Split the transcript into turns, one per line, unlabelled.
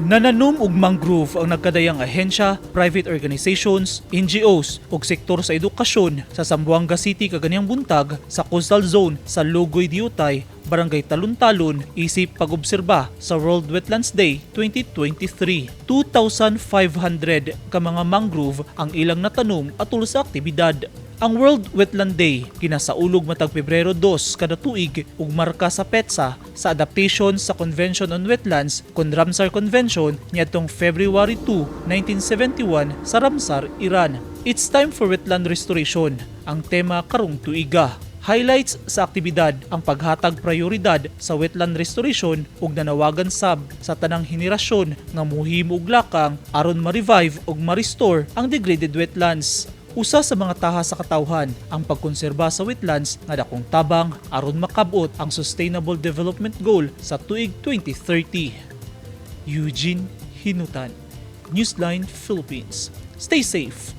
Nananom og mangrove ang nagkadayang ahensya, private organizations, NGOs ug sektor sa edukasyon sa Zamboanga City kaganihang buntag sa coastal zone sa Logoy Diutay, Barangay Talon-Talon, isip pag-obserba sa World Wetlands Day 2023. 2,500 ka mga mangrove ang ilang natanom atol sa aktibidad. Ang World Wetland Day kinasaulog matag Pebrero 2 kada tuig ug marka sa petsa sa adaptation sa Convention on Wetlands kon Ramsar Convention niadtong February 2, 1971 sa Ramsar, Iran. "It's time for wetland restoration" ang tema karong tuiga. Highlights sa aktibidad ang paghatag prioridad sa wetland restoration ug nanawagan sab sa tanang henerasyon nga muhimo og lakang aron ma-revive ug ma-restore ang degraded wetlands. Usa sa mga taha sa katawhan ang pagkonserba sa wetlands nga dakong tabang aron makabot ang Sustainable Development Goal sa tuig 2030. Eugene Hinutan, Newsline Philippines. Stay safe.